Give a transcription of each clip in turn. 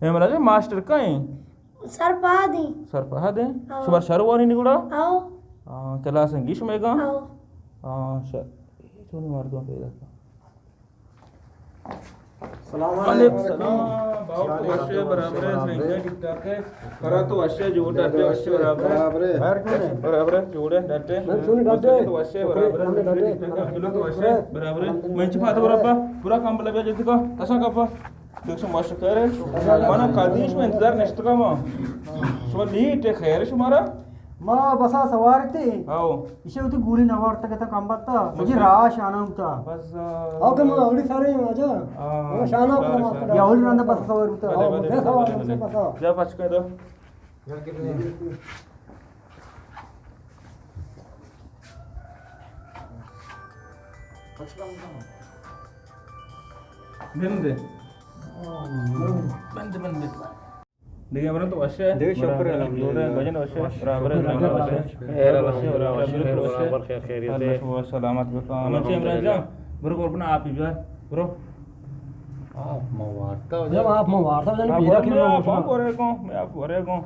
عمران جان، ماسٹر کئے ایں؟ سرپاد ایں۔ سرپاد ایں؟ ہاں۔ شما شر وانین گڑا؟ ہاں۔ ہاں، کلاس انگی شمئیگاں؟ ہاں۔ ہاں، شر۔ اے چونیں مردم پیدا کن۔ سلام علیکم۔ وعلیکم سلام۔ باوک تو وش ئے، برابر ئے، سنگت ٹھیک ٹھاک ئے؟ کرا تو وش ئے، جوڑ ڈڈ ئے، وش ئے، برابر ئے؟ برابر ئے۔ خیر چون ئے؟ برابر ئے، جوڑ ئے، ڈڈ ئے۔ من چون ڈڈ ئے؟ تو وش ئے، برابر ئے۔ ڈڈ ئے۔ عبداللہ تو وش ئے، برابر ئے۔ من چی پاتا برابر، برا کمبل بیا جلدی کا، کسا کپا۔ دیکھ شما شکر ئے۔ من کدی شما انتظار نشتگا ما۔ شما لیٹ ئے، خیر ئے شمارا؟ ما بسا سوار تے۔ آؤ۔ ایشی وتی گولی نہ وارتگ ات کمبخت ءَ، سجی راہ شانہ بوتا۔ بس، آ، او کہ ما اولی سارے واجہ۔ ہاں، ما شانہ شانہ، بوتا۔ یا اولی رندا بس سوار بوتا۔ بلے، بلے، بس سوار بلے، بوتا، بلے۔ بس سوار۔ جا پچ کر دو۔ بندے۔ بندے، بندے۔ دگہ عمران تو وش ئے؟ دگہ شکر الحمدللہ۔ بجن وش ئے؟ برابر ئے، برابر ئے۔ خیر، الحمدللہ، وش ئے، برابر، خیر، خیریت ئے۔ اللہ شما سلامت بکن۔ من چہ عمران جان، برو قربان آپی بیار، برو۔ آپ ما وارتا، جب آپ ما وارتا، جب پیدا آپ کن، آپ ورے کن، آپ ورے کن۔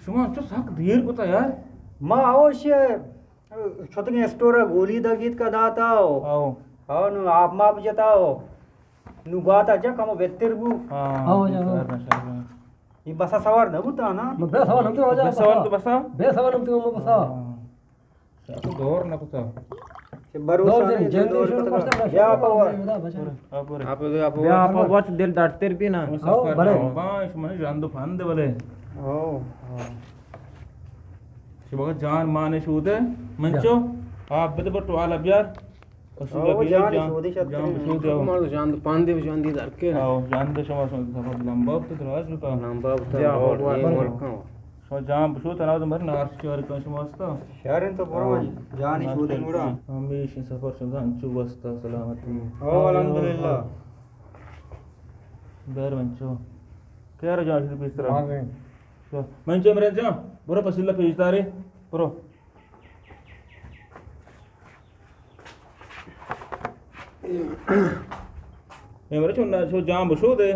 شما چو سک دیر کتا یار۔ ما اوش شتگیں اسٹور ءَ گولی دگیت کا داتا او۔ او۔ او نو آپ ماپ جتا او۔ نو گواتا جا کمو بہتر بو۔ ہاں، ہاں، جا۔ شکر، شکر۔ یہ بسا سوار نہ بوتا نا؟ بس سوار نہ بوتا، بس سوار تو بسا؟ بس سوار نہ بوتا، بسا۔ ہاں۔ تو دور نہ کتا۔ کہ بھروسہ دور نہیں، جن دور دور کتا۔ یا پاور۔ آپ، آپ، آپ، آپ وقت دل ڈاکٹر بھی نا۔ ہاں، بلے۔ ہاں، اس میں جان دو پھند بلے۔ ہاں۔ شما جان مانے شودے، منچو، آپ بدے بٹو والا بیار۔ او، جان شودے شت جان کریں۔ شودے او۔ مارو جان دو پاندے، جان دی در کے۔ او، جان دو شما، شما سفر لمبا تو دراز بکا۔ لمبا تو بیا، بہت بہت بہت۔ شما جان بشو تنا تو مر نار چار کن شما استا۔ شہر تو برو، ہاں۔ جان شودے گڑا۔ ہمیش سفر شما انچو واسطہ سلامتی۔ او، الحمدللہ۔ بیر منچو۔ کیا رو جان شدی پیسترا؟ ہاں، جی۔ تو من چہ عمران جان، برو پسیلہ پیش دارے، برو۔ عمران چون نہ، چو جان بشو دے،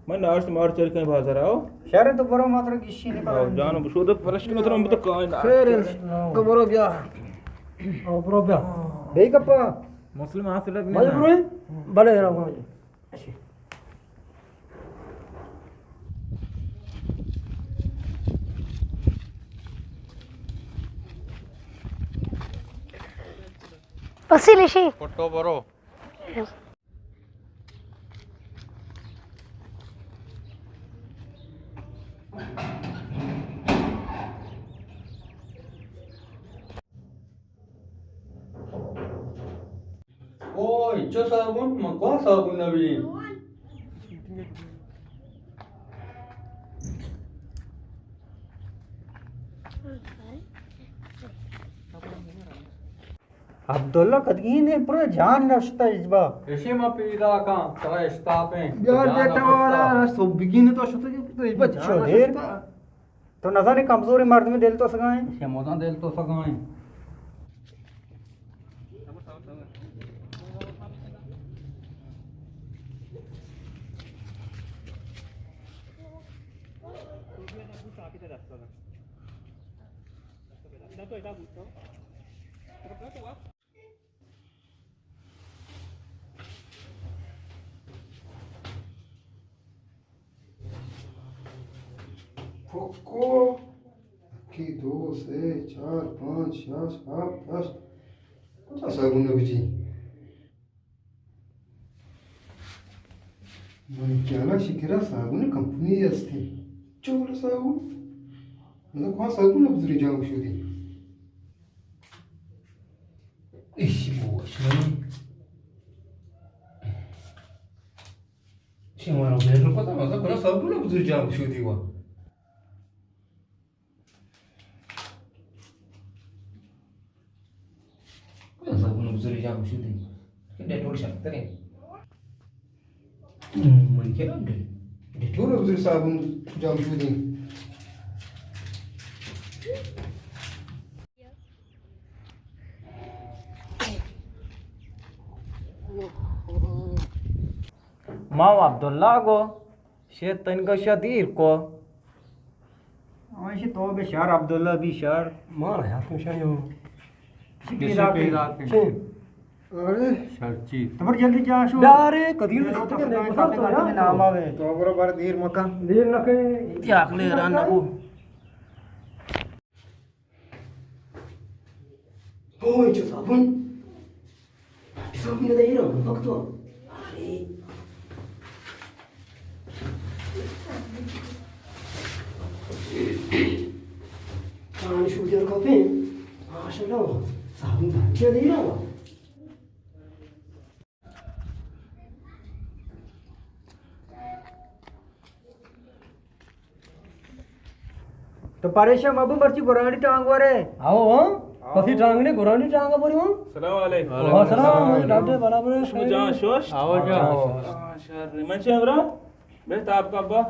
من ناشت مار چر کہیں بازار آؤ۔ شہر تو برو ماتر گیشی نکال۔ آؤ، جان بشو دے، پرش کنو تر ہم تو کائے نا۔ خیر ہے، تو برو بیا۔ آؤ، برو بیا۔ بے کپا۔ مسلم حاصل ہے۔ بلے، برو۔ بلے، برو۔ پسی لشی۔ پٹو برو۔ اوئے، چو صابون، من کون صابون نبی؟ عبداللہ کدگی نے پر جان نشتا اجبا۔ ایشی ما پیدا کن، تو اشتاپیں۔ یار جان بیٹا نشتا۔ والا، صبح بگی نے تو شتا کہ تو اجبا بچو جان دیر۔ نشتا۔ تو نزانے کمزوریں مردمے دل تو سگائیں۔ شموداں دل تو سگائیں۔ پھکو، اکی، دو، سے، چار، پانچ، شش، ہفت، ہشت۔ کجا صابون بچی؟ من خیالا شکرا صابون کمپنی ہستی۔ چول صابون؟ مطلب، کون صابون بزری جان شدی؟ ایشی بوش نہیں۔ شمارا بیر پتا، مزا کنا صابون بزری جان شدی وا۔ کنا صابون بزری جان شدی۔ کہ ڈیٹول شرتریں۔ من کنا ڈیٹول بزری صابون جان شدی۔ ما و عبداللہ گو چے تنگا شا دیر کو؟ آنشی تو بے شہر، عبداللہ بی شہر۔ مارا یاد کن شاہ یو۔ شی پیدا کن۔ ارے۔ شرچی۔ تمر جلدی جا شو۔ ڈارے، کدی نہ تو سکتے نے، بسر تو یار۔ نام آوے۔ تو برو بار دیر مکن۔ دیر نہ کہیں۔ تی عقل حیران نہ ہو۔ اوئے، چو صابن۔ صابن دے ایرا، وقت تو۔ ارے۔ کان شو جر کو پہ۔ ماشاءاللہ، صابن دے ایرا۔ تو پریشان مبو، مرچی گورانی ٹانگ ورے۔ آؤ، ہاں؟ کسی ٹانگ نے گورانی ٹانگ بری ہوں؟ السلام علیکم۔ وعلیکم السلام، ڈاکٹر برابر ہے۔ شما جان شوش؟ آؤ، جان شوش۔ ہاں، شر۔ من چے برا؟ بہت آپ کا ابا۔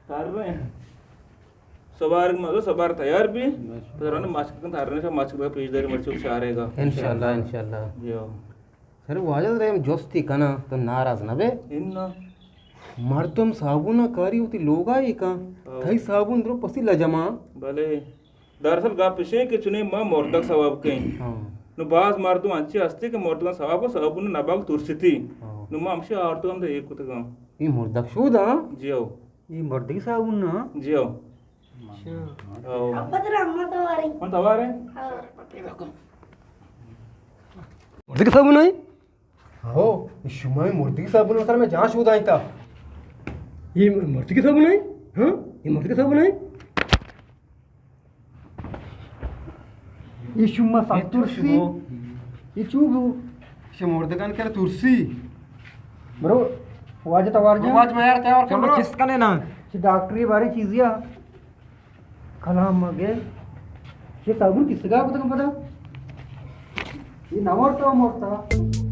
تار رہے ہیں۔ سبار مگو، سبار تیار بھی۔ پتہ نہیں ماسک کن تار رہے ہیں، ماسک کا پیش داری مرچی چارے گا۔ انشاءاللہ، انشاءاللہ۔ جی ہاں۔ سر واجہ، ترا ہم جستی کناں، تو ناراض نہ بے۔ اناں۔ مردم صابون کاری وتی لوگا ای کن۔ ہاں۔ تئی صابون درو پسی لجما۔ بلے۔ دراصل گپ اشیں کہ چنے ما مردک ثواب کیں۔ ہاں۔ نو باز مردم انچی ہستی کہ مردگاں ثواب کو صابون نباگ ترسیتی۔ ہاں۔ نو ما ہمشی آرتو ہم دے ایک کتگاں۔ یہ مردک شود ہاں؟ جی ہو۔ یہ مردگی صابون نا؟ جی ہو۔ اچھا۔ او۔ ابا ترا اماں توار ایں۔ من توار ایں؟ ہاں۔ مردگی صابون ایں؟ ہو، اے شما اے مردگی صابون سر میں جان شودائیں تا۔ یہ مردگی صابون ایں؟ ہاں؟ یہ مردگی صابون ایں؟ یہ شما سک ترسی۔ یہ چو بو؟ شما مردگان کر ترسی۔ برو، واجہ توار جان۔ واجہ میار تیار کن برو۔ چست کنے نا۔ چہ ڈاکٹری بارے چیزی آ۔ کلام مگے۔ یہ صابون کس کا کتا پتا؟ یہ نہ مرتا، مرتا۔